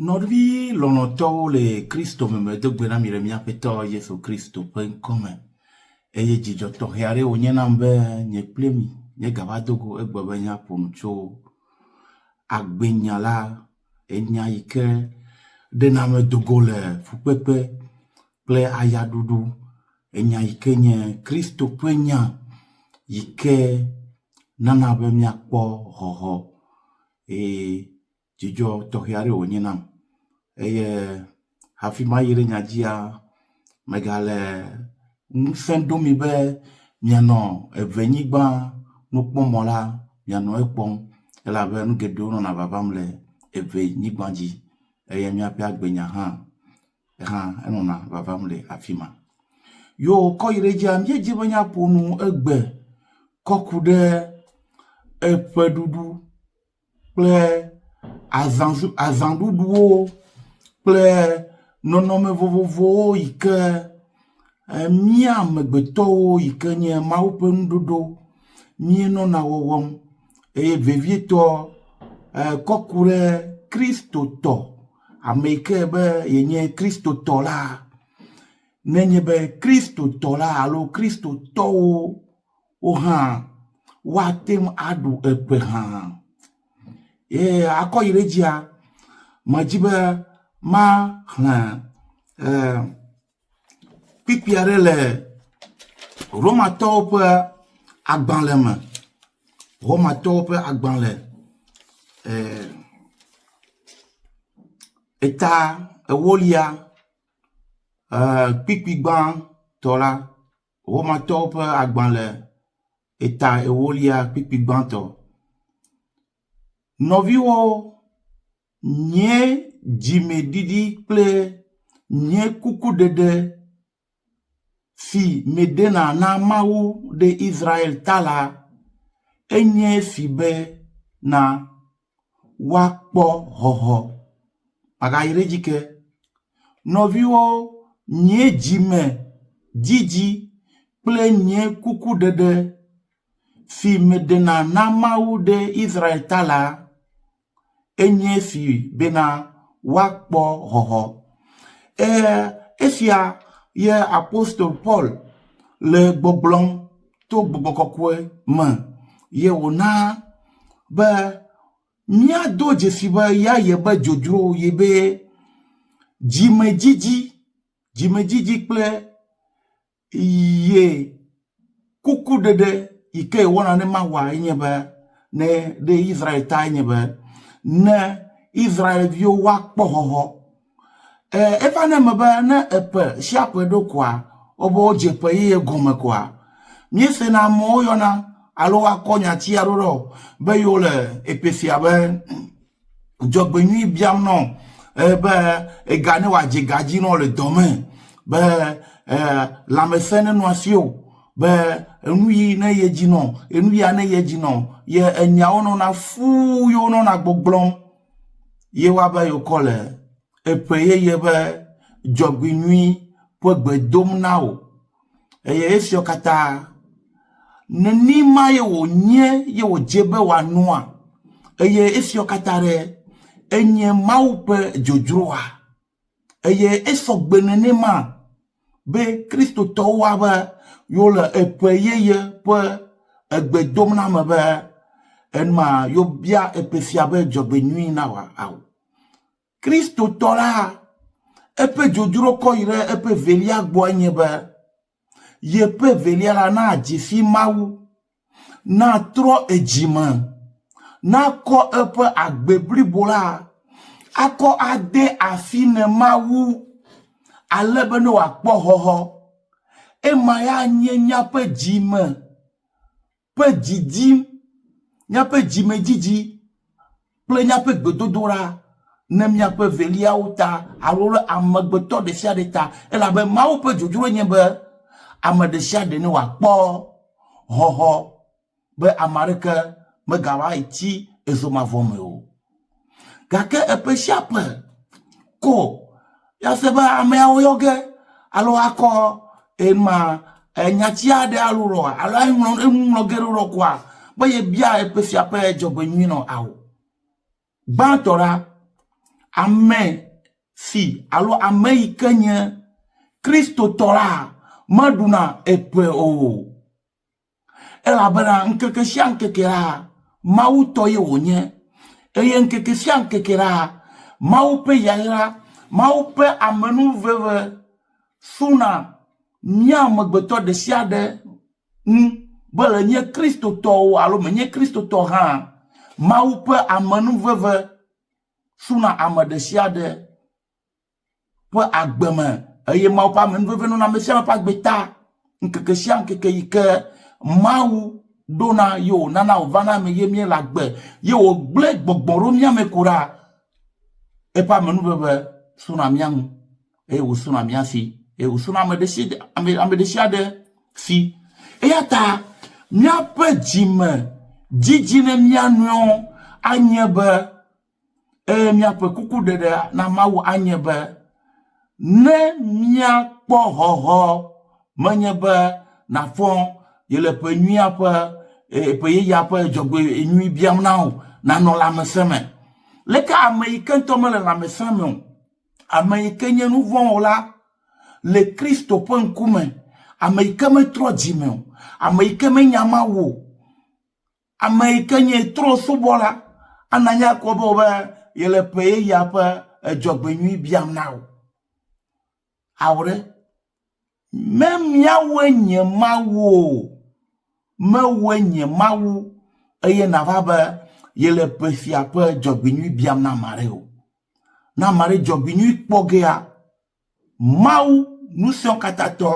Nɔvi lɔlɔ̃tɔwo le Kristo me, medo gbe na mi le mía Aƒetɔ Yesu Kristo ƒe ŋkɔ me. Eye dzidzɔ tɔxɛ aɖe wònye nam be nye kple mi míegava do go egbe be míaƒo nu tso agbenya la, enya yi ke ɖena ame do go le fukpekpe kple ayaɖuɖu, enya yi ke nye Kristo ƒe nya yi ke nana be míakpɔ xɔxɔ eye dzidzɔ tɔxɛ aɖe wònye nam. Eye hafi mayi ɖe nya dzia, megale ŋusẽ dom mi be mianɔ evenyigba nukpɔmɔ la, mianɔ ekpɔm elabe nu geɖewo nɔna vavam le evenyigba dzi eye míaƒe agbenya hã hã enɔna vavam le afi ma. Yo kɔ yi ɖe edzia, míedzi be míaƒo nu egbe kɔ ku ɖe eƒeɖuɖu kple azãzu azãɖuɖuwo kple nɔnɔme vovovowo yi ke mía amegbetɔwo yi ke nye Mawu ƒe nuɖoɖo míenɔna wɔwɔm eye vevietɔ kɔ ku ɖe Kristotɔ, ame yi ke be yenye Kristotɔ la, nenye be Kristotɔ la alo Kristotɔwo wo hã woate ŋu aɖu eƒe hã. Ye akɔ yi ɖe edzia, medi be maxlẽ e kpukpui aɖe le Romatɔwo ƒe agbalẽ me. Romatɔwo ƒe agbalẽ e eta ewolia e kpukpui gbãtɔ la. Romatɔwo ƒe agbalẽ eta ewolia kpukpui gbãtɔ. Nɔviwo, nye dzimeɖiɖi kple nye kukuɖeɖe si meɖena na Mawu ɖe Israel ta la, enye esi be na woakpɔ xɔxɔ. Magayi ɖe edzi ke. Nɔviwo, nye dzime didi kple nye kukuɖeɖe si meɖena na Mawu ɖe Israel ta la, enye esi bena woakpɔ xɔxɔ. E, esia ye apostol Paul le gbɔgblɔm to gbɔgbɔ kɔkɔe me ye wòna be míado dzesi be ya yebe dzodzro yebe dzimedzidzi, dzimedzidzi kple ye kukuɖeɖe yi ke yewɔna ne Mawua enye be ne ɖe Israel ta enye be ne Israelviwo woakpɔ xɔxɔ. E, eva ne eme be ne eƒe sia ƒe ɖo koa, wobe wodze ƒe yeye gɔme koa, míesena amewo yɔna alo woakɔ nyati aɖo ɖe be yewo le eƒe sia be dzɔgbenyui biam nɔ be ega ne wòadze ga dzi nɔ le dɔ me be lãmesẽ nenɔ asiwò be enu yi ne ye dzi nɔ enu ya ne ye dzi nɔ ye enyawo nɔna fuu ye wonɔna gbɔgblɔm ye woabe yewokɔ le eƒe yeye be dzɔgbenyui ƒe gbe dom na wò. Eye esiawo katã, nenema ye wònye ye wòdze be wòanɔa? Eye esiawo katã ɖe, enye Mawu ƒe dzodzroa? Eye esɔgbe nenema be Kristotɔwo woabe yewole eƒe yeye ƒe egbe dom na ame be enuma yewobia eƒe sia be dzɔgbenyui na wòa? Ao. Kristotɔ la, eƒe dzodzro kɔ yi ɖe eƒe velia gbɔe nye be yeƒe velia la nadze si Mawu, natrɔ edzi me, nakɔ eƒe agbe blibo la akɔ ade asi ne Mawu ale be ne wòakpɔ xɔxɔ. Ema ya nye míaƒe dzime ƒe didi, míaƒe dzimedzidzi kple míaƒe gbedodoɖa ne míaƒe veliawo ta alo ɖe amegbetɔ ɖe sia ɖe ta elabe Mawu ƒe dzodzroe nye be ame ɖe sia ɖe ne wòakpɔ xɔxɔ be ame aɖeke megava yi tsi ezomavɔ me o. Gake eƒe sia ƒe ko míase be ameawo yɔ ge alo akɔ ema enyati aɖe alo ɖɔ alo eŋlɔ eŋlɔ ge ɖo ɖɔ koa be yebia eƒe sia ƒe dzɔgbenyui nɔ ao. Gbãtɔ la, Ame si alo ame yi ke nye Kristotɔ la meɖuna eƒe o. Elabena ŋkeke sia ŋkeke la, Mawu tɔ ye wònye. Eye ŋkeke sia ŋkeke la, Mawu ƒe yayra, Mawu ƒe amenuveve suna mía amegbetɔ ɖe sia ɖe ŋu be le nye Kristotɔwo alo menye Kristotɔ hã, Mawu ƒe amenuveve suna ame ɖe sia ɖe ƒe agbe me eye Mawu ƒe amenuveve nɔna ame sia ame ƒe agbe ta ŋkeke sia ŋkeke yi ke Mawu ɖona ye wònana wòvana eme ye míele agbe ye wògblẽ gbɔgbɔ ɖo mía me ko ɖa, eƒe amenuveve suna mía ŋu eye wòsuna mía si eye wòsuna ame ɖe sia ame ame ɖe sia ɖe si. Eya ta míaƒe dzime dzidzi ne mía nɔewo anye be Eye míaƒe kukuɖeɖe na Mawu anye be, ne míakpɔ xɔxɔ, menye be nàfɔ ye le ƒe nyuia ƒe ƒe yeyea ƒe dzɔgbe nyui biam na wò nànɔ lãmesẽ me. Leke ame yi ke ŋutɔ mele lãmesẽ me o, ame yi ke nye nu vɔ̃ wɔla le Kristo ƒe ŋkume, ame yi ke metrɔ dzime o, ame yi ke menya Mawu o, Ame yi ke nye trɔ̃subɔla ana nya kɔ be be yele ƒe yeyea ƒe edzɔgbenyui biam na wò. Ao ɖe, me míawoe nye Mawu o, mewòe nye Mawu eye nàva be yele ƒe sia ƒe dzɔgbenyui biam na ame aɖe o. Ne ame aɖe dzɔgbenyui kpɔ gea, Mawu Ŋusẽkatãtɔ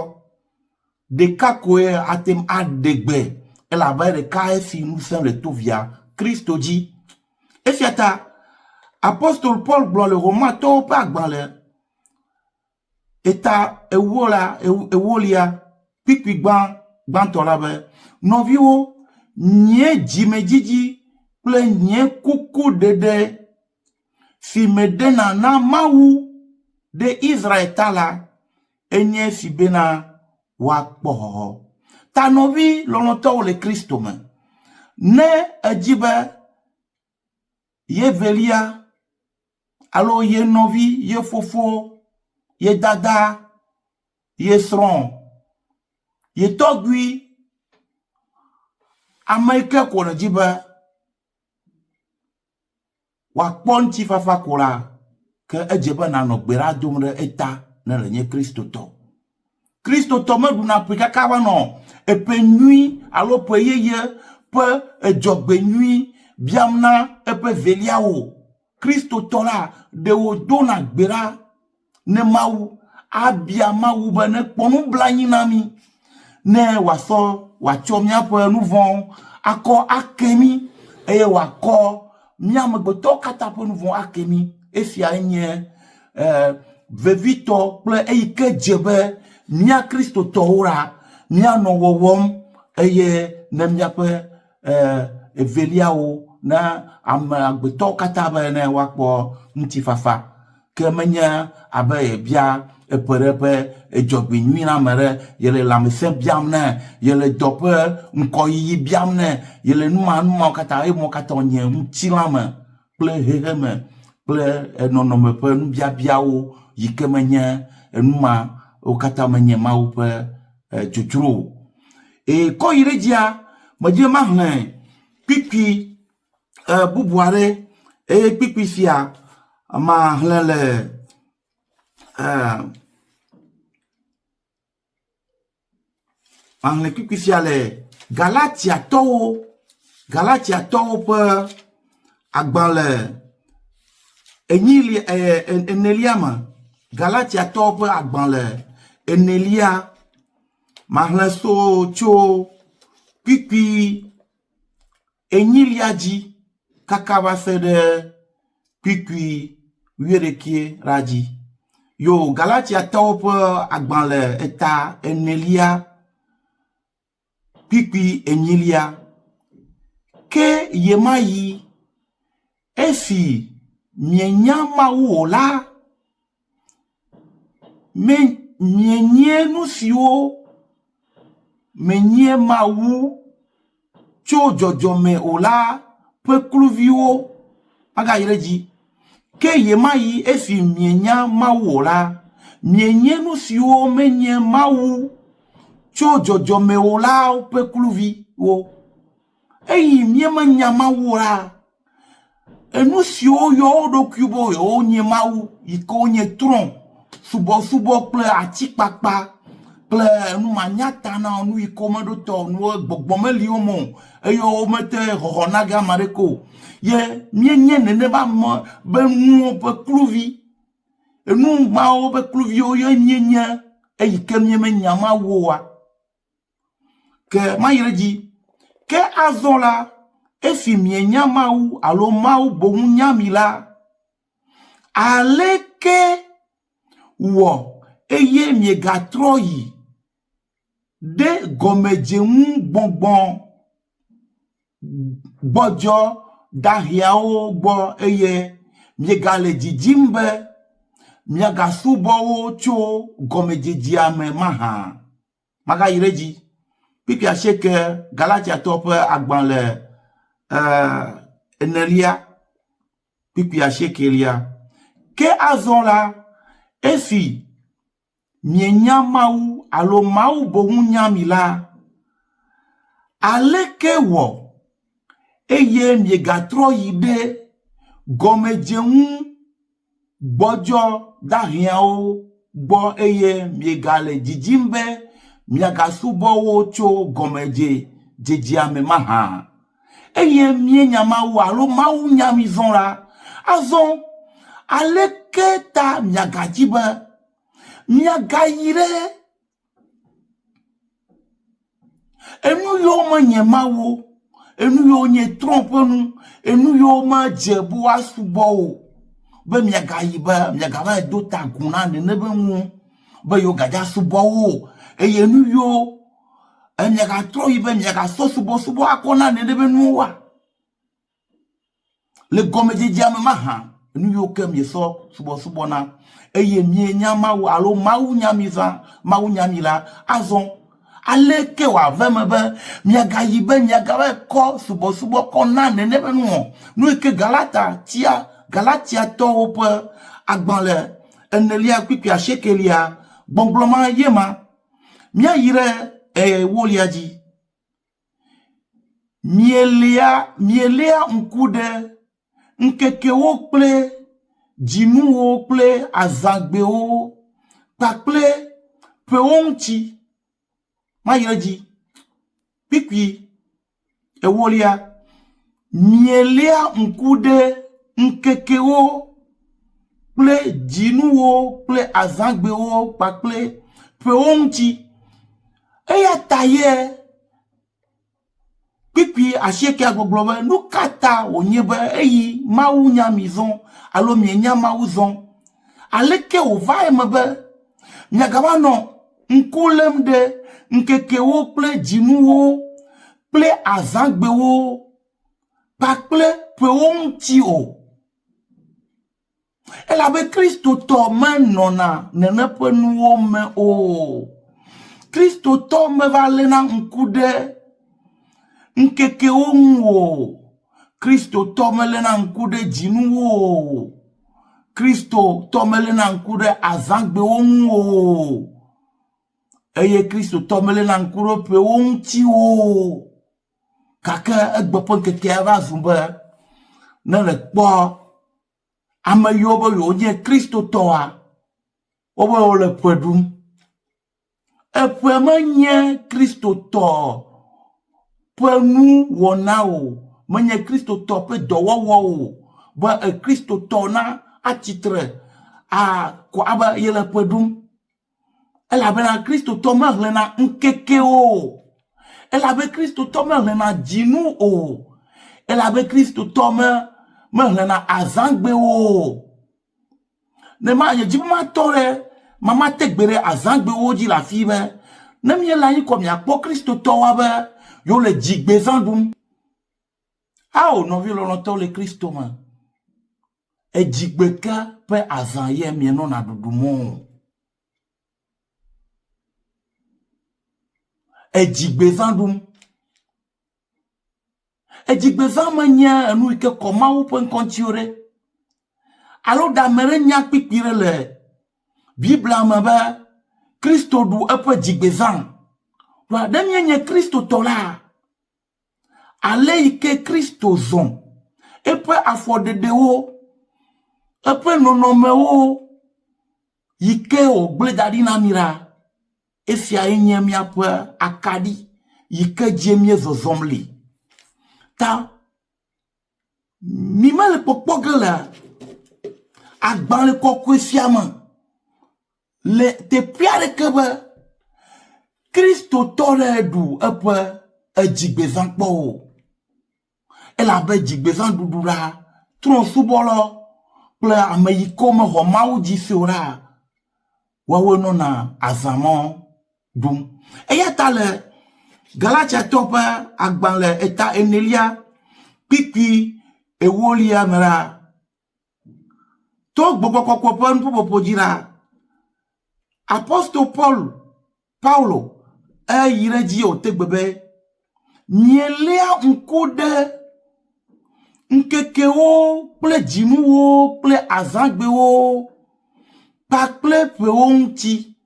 ɖeka koe ate ŋu aɖe gbe elabe ɖeka esi ŋusẽ le to Via Kristo dzi. Esia ta apostol Paul gblɔ le Romatɔwo ƒe agbalẽ eta ewola ewolia kpikpi gbã gbãtɔ la be, Nɔviwo, nye dzimedzidzi kple nye kukuɖeɖe si meɖena na Mawu ɖe Israel ta la, enye esi bena woakpɔ xɔxɔ. Ta nɔvi lɔlɔ̃tɔwo le Kristo me, ne èdi be ye velia alo ye nɔvi, ye fofo, ye dada, ye srɔ̃, ye tɔgbui, ame yi ke ko nèdi be wòakpɔ ŋutifafa ko la, ke edze be nànɔ gbe ɖa dom ɖe eta ne le nye Kristotɔ. Kristotɔ meɖuna ƒe kaka va nɔ eƒe nyui alo ƒe yeye ƒe edzɔgbe nyui biam na eƒe velia o. Kristotɔ la, ɖe wòdona gbe ɖa ne Mawu abia Mawu be nekpɔ nublanui na mí, ne wòasɔ wòatsɔ míaƒe nu vɔ̃wo akɔ ake mí eye wòakɔ mía amegbetɔwo katã ƒe nu vɔ̃ ake mí. Esiae nye e, vevitɔ kple eyi ke dze be mía Kristotɔwo la míanɔ wɔwɔm eye ne míaƒe e, eveliawo na ame agbetɔwo katã be ne woakpɔ ŋutifafa. Ke menye abe yebia eƒe ɖe ƒe edzɔgbe nyui na ame ɖe, yele lãmesẽ biam nɛ, yele dɔ ƒe ŋkɔyiyi biam nɛ, yele numa numawo katã, eye mɔ katã wònye ŋutilã me kple xexeme kple nɔnɔme ƒe nubiabiawo yi ke menye enuma wo katã menye Mawu ƒe dzodzro o. Eye kɔ yi ɖe edzia, medzi be maxlẽ kpukpui bubu aɖe eye kpukpui sia maxlẽ le maxlẽ kpukpui sia le Galatiatɔwo Galatiatɔwo ƒe agbalẽ enyilia enelia me. Galatiatɔwo ƒe agbalẽ enelia maxlẽ so tso kpukpui enyilia dzi kaka va se ɖe kpukpui wuiɖekɛ la dzi. Yo Galatiatɔwo ƒe agbalẽ eta enelia kpukpui enyilia. Ke ɣemaɣi esi mienya Mawu o la, mienye nu siwo menye Mawu tso dzɔdzɔme o la ƒe kluviwo. Magayi ɖe edzi. Ke ɣemaɣi esi mienya Mawu o la, mienye nu siwo menye Mawu tso dzɔdzɔme o la ƒe kluviwo. Eyi míemenya Mawu o la, enu siwo yɔ wo ɖokui be yewonye Mawu yi ke wonye trɔ̃, subɔsubɔ kple atikpakpa kple enu manyatana nu yi ke womeɖo tɔ o, nuwo gbɔgbɔ meli wo me o eye womete xɔxɔ na ge ame aɖeke o. Ye míenye nenema ame be nuwo ƒe kluvi. Enu mawo ƒe kluviwo ye míenye eyi ke míemenya Mawu oa. Ke mayi ɖe edzi. Ke azɔ la, esi mienya Mawu alo Mawu boŋ nya mi la, aleke wɔ eye miegatrɔ yi ɖe gɔmedzeŋu gbɔgbɔ gbɔdzɔ daheawo gbɔ eye miegale didim be miagasubɔ wo tso gɔmedzedzea me mahã? Magayi ɖe edzi. Kpukpui asieke Galatiatɔ ƒe agbalẽ eh, enelia, kpukpui asiekelia. Ke azɔ la, esi mienya Mawu alo Mawu boŋ nya mi la, aleke wɔ eye miegatrɔ yi ɖe gɔmedzeŋu gbɔdzɔ daheawo gbɔ eye miegale didim be miagasubɔ wo tso gɔmedzedzea me mahã? Eye míenya Mawu alo Mawu nya mi zɔ la, azɔ aleke ta miagadzi be miagayi ɖe Enu yiwo menye Mawu o, enu yiwo nye trɔ̃ ƒe nu, enu yiwo medze be woasubɔ o be miagayi be miagava yi do ta agu na nene be nuwo be yewogadza subɔ wo o eye nu yiwo miagatrɔ yi be miagasɔ subɔsubɔ akɔ na nene be nuwoa? Le gɔmedzedzea me mahã, nu yiwo ke miesɔ subɔsubɔ na eye mienya Mawu alo Mawu nya mi zã, Mawu nya mi la, azɔ aleke wòave eme be miagayi be miagava kɔ subɔsubɔ kɔ na nene ƒe nuwɔ? Nu yi ke Galata tia Galatiatɔwo ƒe agbalẽ enelia kpukpui asiekelia gbɔgblɔ ma ye ma. Míayi ɖe ewolia dzi. Mielia, mieléa ŋku ɖe ŋkekewo kple dzinuwo kple azãgbewo kpakple ƒewo ŋuti. Mayi ɖe edzi. Kpukpui ewolia, mieléa ŋku ɖe ŋkekewo kple dzinuwo kple azãgbewo kpakple ƒewo ŋuti. Eya ta ye kpukpui asiekea gbɔgblɔ be, nu ka ta wònye be eyi Mawu nya mi zɔ alo mienya Mawu zɔ? Aleke wòva eme be miagava nɔ ŋku lém ɖe ŋkekewo kple dzinuwo kple azãgbewo kpakple ƒewo ŋuti o? Elabe Kristotɔ menɔna nene ƒe nuwo me o. Kristotɔ meva léna ŋku ɖe ŋkekewo ŋu o. Kristotɔ meléna ŋku ɖe dzinuwo o. Kristotɔ meléna ŋku ɖe azãgbewo ŋu o. Eye Kristotɔ meléna ŋku ɖe ƒewo ŋuti o. Gake egbe ƒe ŋkekea va zu be ne le kpɔ ame yiwo be yewonye Kristotɔa, wobe wole ƒe ɖum. Eƒe menye Kristotɔ ƒe nuwɔna o, menye Kristotɔ ƒe dɔwɔwɔ o be Kristotɔ na atsitre akɔ abe yele ƒe ɖum. Elabena Kristotɔ mexlẽna ŋkekewo o. Elabe Kristotɔ mexlẽna dzinu o. Elabe Kristotɔ me mexlẽna azãgbewo o. Ne ma nye dzi be matɔ ɖe mama te gbe ɖe azãgbewo dzi le afi be ne míele anyi kɔ miakpɔ Kristotɔwoa be yewo le dzigbezã ɖum. Ao nɔvi lɔlɔ̃tɔwo le Kristo me. Edzigbeke ƒe azã ye mienɔna ɖuɖum o. Edzigbezã ɖum. Edzigbezã menye enu yi ke kɔ Mawu ƒe ŋkɔ ŋuti o ɖe. Alo ɖe ame ɖe nya kpikpi ɖe le Biblia me be Kristo ɖu eƒe dzigbezã. Vɔa ɖe míenye Kristotɔ la, ale yi ke Kristo zɔ eƒe afɔɖeɖewo, eƒe nɔnɔmewo yi ke wògblẽ da ɖi na mí la, esiae nye míaƒe akaɖi yi ke dzie míezɔzɔm li. Ta Mi mele kpɔkpɔ ge le agbalẽ kɔkɔe sia me le teƒe aɖeke be Kristotɔ ɖe ɖu eƒe edzigbezã kpɔ o. Elabe dzigbezã ɖuɖu la, trɔ̃subɔlawo kple ame yi ke womexɔ Mawu dzi se o la, woawoe nɔna azã ma ɖum. Eya ta le Galatiatɔ ƒe agbalẽ eta enelia kpikpi ewolia me la, to gbɔgbɔ kɔkɔe ƒe nuƒoƒoƒo dzi la, apostol Paul Paulo eyi ɖe edzi wòte gbe be, Mieléa ŋku ɖe ŋkekewo kple dzinuwo kple azãgbewo kpakple ƒewo ŋuti.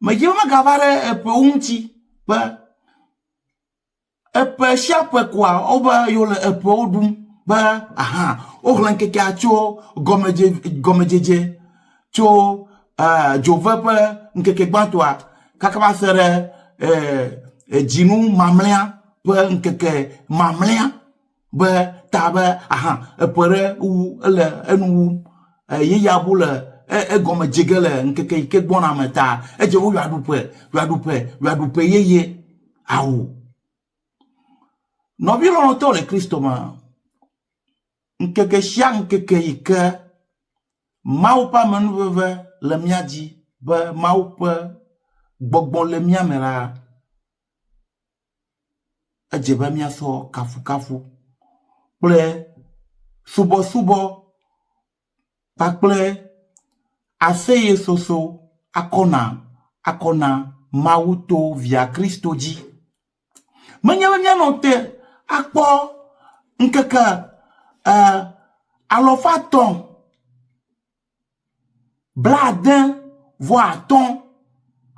Medzi be magava ɖe eƒewo ŋuti be Eƒe sia ƒe koa wobe yewo le eƒewo ɖum be aha woxlẽ ŋkekea tso gɔmedze gɔmedzedze tso dzove ƒe ŋkeke gbãtɔa kaka va se ɖe dzinu mamlɛa ƒe ŋkeke mamlɛa be ta be aha eƒe ɖe wu ele enu wum yeyea ŋu le egɔme dze ge le ŋkeke yi ke gbɔna me ta edze wo yewoaɖu ƒe yewoaɖu ƒe yewoaɖu ƒe yeye. Ao. Nɔvi lɔlɔ̃tɔwo le Kristo me, ŋkeke sia ŋkeke yi ke Mawu ƒe amenuveve le mía dzi be Mawu ƒe gbɔgbɔ le mía me la, edze be míasɔ kafukafu kple subɔsubɔ kpakple aseyesoso akɔ na akɔ na Mawu to Via Kristo dzi. Menye be míanɔ te akpɔ ŋkeke alɔfa tɔ̃ 75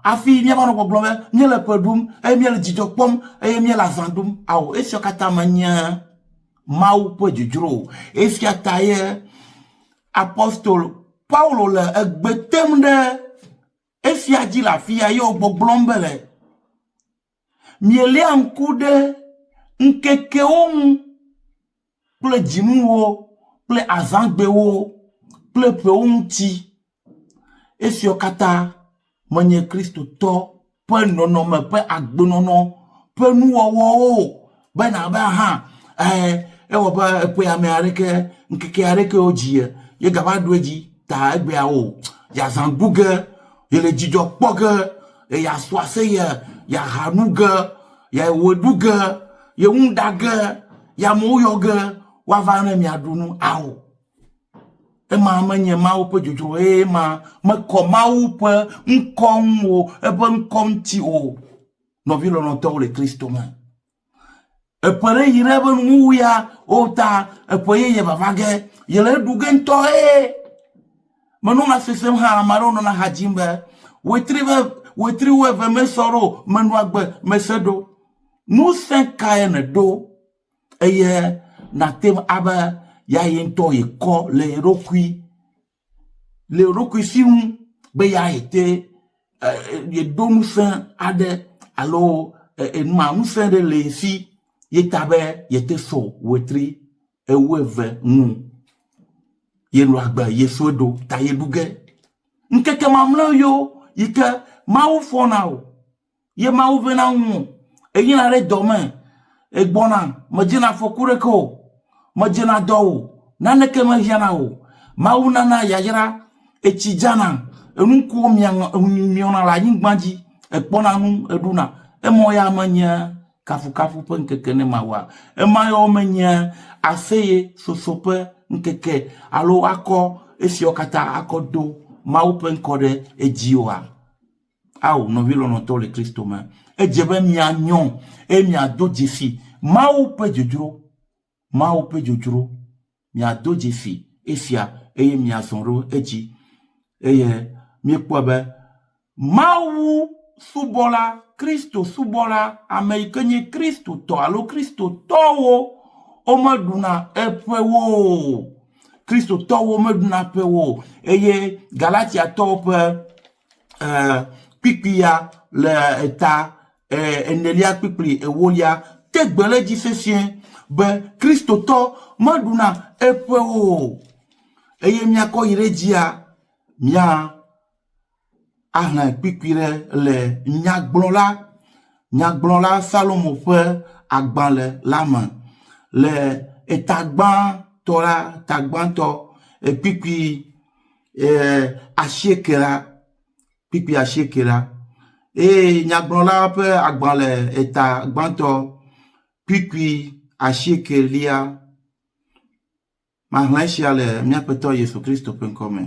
hafi míava nɔ gbɔgblɔm be míele ƒe ɖum eye míele dzidzɔ kpɔm eye míele azã ɖum. Ao, esiawo katã menye Mawu ƒe dzodzro o. Esia ta ye apostolo Paulo le egbe tem ɖe esia dzi le afia ye wògbɔgblɔm be le Mieléa ŋku ɖe ŋkekewo ŋu kple dzinuwo kple azãgbewo kple ƒewo ŋuti. Esiawo katã menye Kristotɔ ƒe nɔnɔme ƒe agbenɔnɔ ƒe nuwɔwɔwo o. Be nàbe hã ewɔ be eƒe ame aɖeke ŋkeke aɖeke wodzi ye ye gava ɖo edzi ta egbea o. Yeazã ɖu ge, yele dzidzɔ kpɔ ge, yeasu aseye, yeaha nu ge, yeawɔ ɖu ge, ye ŋu ɖa ge, ye amewo yɔ ge woava ne miaɖu nu. Ao. Ema menye Mawu ƒe dzodzro eye ema mekɔ Mawu ƒe ŋkɔ ŋu o, eƒe ŋkɔ ŋuti o. Nɔvi lɔlɔ̃tɔwo le Kristo me. Eƒe ɖe yi ɖe eƒe nuwuwu ya o ta eƒe yeye vava ge yele eɖu ge ŋutɔ ee. Menɔna sesem hã ame aɖewo nɔna ha dzim be wetri be wetri wuieve mesɔ ɖo menɔ agbe mese ɖo. Ŋusẽ kae nèɖo eye nàte ŋu abe ya ye ŋutɔ yekɔ le ye ɖokui le eɖokui si ŋu be ya yete yeɖo ŋusẽ aɖe alo enua ŋusẽ ɖe le ye si ye ta be yete sɔ wetri ewueve ŋu. Yenɔ agbe yesɔe ɖo ta yeɖu ge. Ŋkeke mamlɛwo yiwo yi ke Mawu fɔna o. Ye Mawu vena ŋuwò. Èyina ɖe dɔ me, ègbɔna, mèdzena afɔku ɖeke o, mèdzena dɔ o, naneke mehiãna o. Mawu nana yayra, etsi dzana, enukuwo miɔna le anyigba dzi, èkpɔna nu, èɖuna. Emɔ ya menye kafukafu ƒe ŋkeke ne Mawua? Ema ya menye aseyesoso ƒe ŋkeke alo akɔ esiawo katã akɔ do Mawu ƒe ŋkɔ ɖe edzi oa? Ao, nɔvi lɔlɔ̃tɔwo le Kristo me, edze be mianyɔ eye miado dzesi Mawu ƒe dzodzro. Mawu ƒe dzodzro. Miado dzesi esia eye miazɔ ɖo edzi. Eye míekpɔe be Mawu subɔla, Kristo subɔla, ame yi ke nye Kristotɔ alo Kristotɔwo, womeɖuna eƒewo o. Kristotɔwo meɖuna ƒewo o. Eye Galatiatɔwo ƒe eh, kpikpia le eta eh, enelia kpikpli ewolia te gbe ɖe edzi sesĩe be Kristotɔ meɖuna eƒewo o. Eye míakɔ yi ɖe edzia, mía ahlẽ kpikpi ɖe le nyagblɔla, nyagblɔla Salomo ƒe agbalẽ la me le eta gbãtɔ la, ta gbãtɔ kpikpi asieke la, kpikpi asieke la eye nyagblɔla ƒe agbalẽ eta gbãtɔ kpikpi asiekelia. Maxlẽ esia le mía Aƒetɔ Yesu Kristo ƒe ŋkɔ me.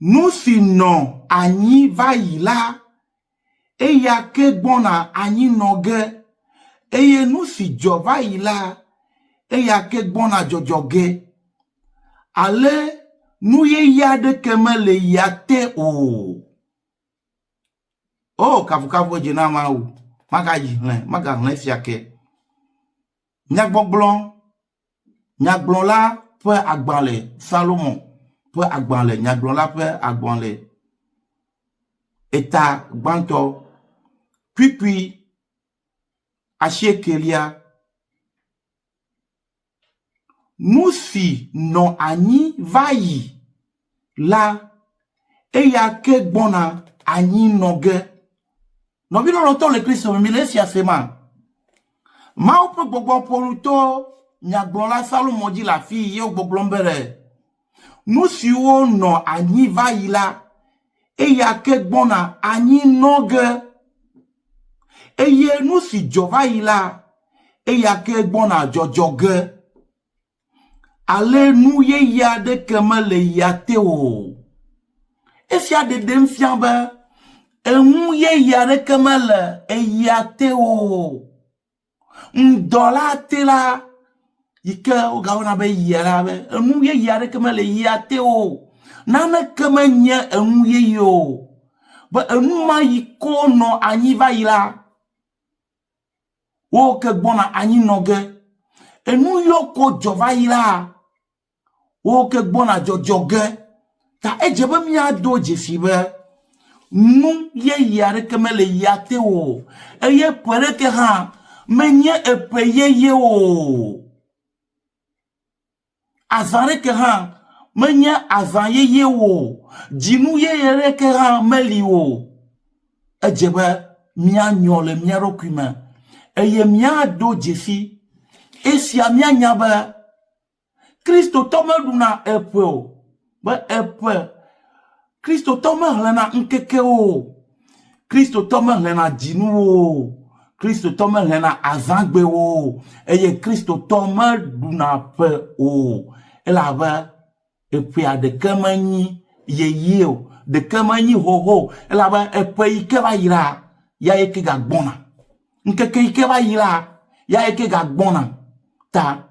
Nu si nɔ anyi va yi la, eya ke gbɔna anyi nɔ ge, eye nu si dzɔ va yi la, eya ke gbɔna dzɔdzɔ ge. Ale nu yeye aɖeke mele ya te o. O, kafukafu dze na Mawu. Magayi xlẽ, magaxlẽ esia ke. Nyagbɔgblɔ, nyagblɔla ƒe agbalẽ, Salomo ƒe agbalẽ, nyagblɔla ƒe agbalẽ, eta gbãtɔ, kpukpui asiekelia. Nu si nɔ anyi va yi la, eya ke gbɔna anyi nɔ ge. Nɔvi lɔlɔ̃tɔ le Kristo me, mi le esia sema? Mawu ƒe gbɔgbɔ ƒo nu to nyagblɔla Salomo dzi le afii ye wògbɔgblɔm be ɖe nu siwo nɔ anyi va yi la, eya ke gbɔna anyi nɔ ge. Eye nu si dzɔ va yi la, eya ke gbɔna dzɔdzɔ ge. Ale nu yeye aɖeke mele ya te o. Esia ɖeɖem fia be enu yeye aɖeke mele eya te o. Ŋdɔ la te la yi ke wogayɔna be yia la be enu yeye aɖeke mele yia te o. Naneke menye enu yeye o. Be enu ma yi ko nɔ anyi va yi la, wo ke gbɔna anyi nɔ ge. Enu yiwo ko dzɔ va yi la, wo ke gbɔna dzɔdzɔ ge. Ta edze be míado dzesi be nu yeye aɖeke mele ya te o eye ƒe ɖeke hã menye eƒe yeye o. Azã ɖeke hã menye azã yeye o. Dzinu yeye ɖeke hã meli o. Edze be míanyɔ le mía ɖokui me eye míado dzesi esia míanya be Kristotɔ meɖuna eƒe o, be eƒe Kristotɔ mexlẽna ŋkekewo o, Kristotɔ mexlẽna dzinuwo o, Kristotɔ mexlẽna azãgbewo o, eye Kristotɔ meɖuna ƒe o. Elabe eƒea ɖeke menyi yeye o, ɖeke menyi xoxo o, elabe eƒe yi ke va yi la, ya ye ke gagbɔna. Ŋkeke yi ke va yi la, ya ye ke gagbɔna. Ta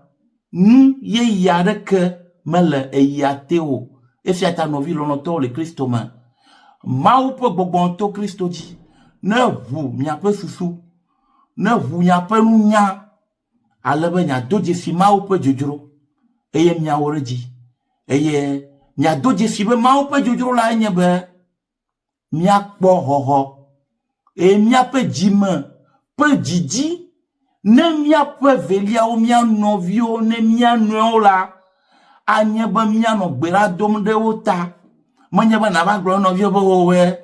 nu yeye aɖeke mele eyia te o. Esia ta nɔvi lɔlɔ̃tɔwo le Kristo me, Mawu ƒe gbɔgbɔ to Kristo dzi ne ʋu miaƒe susu, ne ʋu miaƒe nunya, ale be miado dzesi Mawu ƒe dzodzro eye miawɔ ɖe edzi. Eye miado dzesi be Mawu ƒe dzodzro lae nye be míakpɔ xɔxɔ eye míaƒe dzime ƒe dzidzi ne míaƒe veliawo, mía nɔviwo, ne mía nɔewo la, anye be míanɔ gbe ɖa dom ɖe wo ta. Menye be nàva gblɔ na nɔviwo be wowɔe,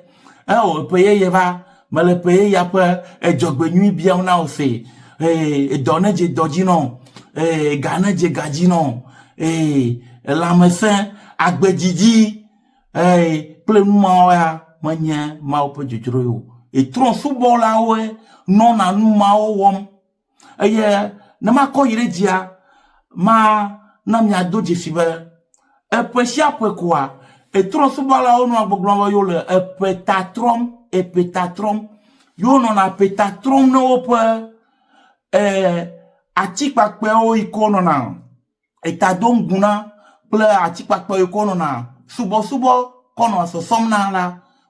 eo ƒe yeye va, mele ƒe yeyea ƒe edzɔgbenyui biam na wò se. Ee, edɔ nedze dɔ dzi nɔ, ee, ga nedze ga dzi nɔ, ee, lãmesẽ, agbedzidzi. Eye kple nu mawo ya menye Mawu ƒe dzodzroe o. Trɔ̃subɔlawoe nɔna nu mawo wɔm. Eye ne makɔ yi ɖe dzia, mana miado dzesi be eƒe sia ƒe koa, trɔ̃subɔlawo nɔa gbɔgblɔm be yewole eƒe ta trɔm, eƒe ta trɔm. Yewonɔna eƒe ta trɔm ne woƒe atikpakpɛwo yi ke wonɔna eta dom gu na kple atikpakpɛ yi kɔ nɔna subɔsubɔ kɔ nɔa sɔsɔm na la,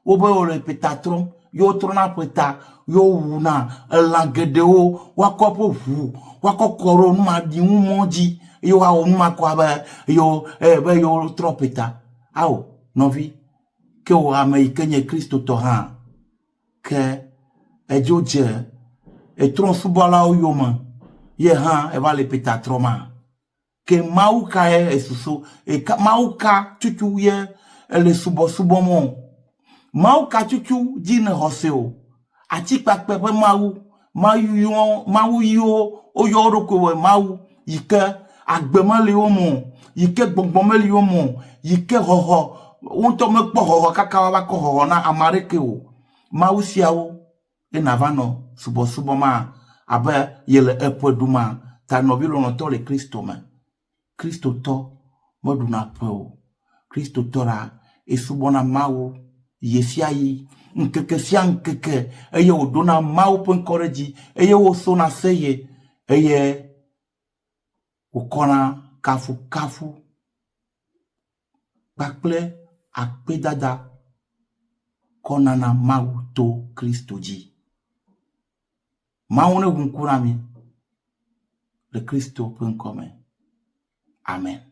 wobe wole ƒeta trɔm, ye wotrɔna ƒeta, ye wowuna elã geɖewo, woakɔ eƒe ʋu, woakɔ kɔ ɖe numaɖiŋu mɔ dzi ye woawɔ numa kɔ abe yewo eh, be yewotrɔ ƒeta. Ao, nɔvi, ke wò ame yi ke nye Kristotɔ hã, ke edzo dze etrɔ̃subɔlawo yome, ye hã eva le ƒeta trɔma? Ke Mawu kae èsusu? Eka, Mawu ka tutu ye èle subɔsubɔm o? Mawu ka tutu dzi nèxɔ se o? Atikpakpɛ ƒe Mawu, Mawu yiwo, Mawu yiwo woyɔ wo ɖokui be Mawu yi ke agbe meli wo me o, yi ke gbɔgbɔ meli wo me o, yi ke xɔxɔ, wo ŋutɔ mekpɔ xɔxɔ kaka woava kɔ xɔxɔ na ame aɖeke o. Mawu siawo ye nàva nɔ subɔsubɔ ma abe yele eƒe ɖum ma ta nɔvi lɔlɔ̃tɔ le Kristo me. Kristotɔ meɖuna ƒe o. Kristotɔ la, esubɔna Mawu ɣesiaɣi, ŋkeke sia ŋkeke eye wòdona Mawu ƒe ŋkɔ ɖe dzi eye wosona seye eye wòkɔna kafukafu kpakple akpedada kɔ nana Mawu to Kristo dzi. Mawu neʋu ŋku na mi le Kristo ƒe ŋkɔ me. Amen.